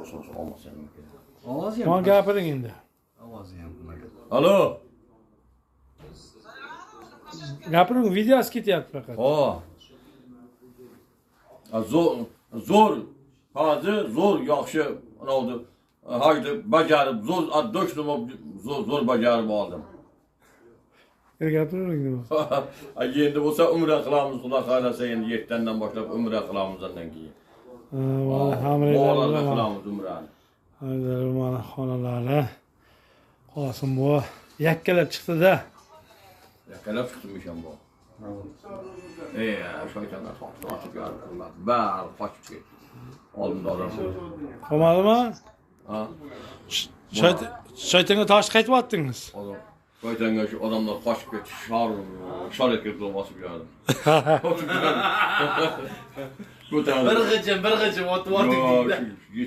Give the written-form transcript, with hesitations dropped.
Bo'lsin, olmasa ham kerak. Ovozi ham. Mana gapiring endi. Ovozi ham bunaqa. Alo. Gapiring, videosi ketyapti faqat. Ha. Zo'r, zo'r. Hozir zo'r, yaxshi oldi. Haydi bajarib, zo'r atdoshdim, zo'r, zo'r bajarib oldim. Gapiravering nima. Endi bo'lsa umra qilamiz, Xudo xohlasa, endi ertandan boshlab umra qilamiz undan keyin. Mana Bolalarga qilamiz umrani. Hamraylar, mana xonalari. Qosim buva yakkalab chiqdi-da. Yakkalab chiqdim isham bu. Shaytonlar qochib yordilar. Bari qochib ketdi. Oldinda odam. Qolmadimi? Ha? Shaytonga tosh qaytib otdingiz. Odam. Shaytonga shu odamlar qochib ketdi. Shor, shor etib bosib yordi. Bir g'ijim, bir g'ijim otib yubordik deydi. Yo'q,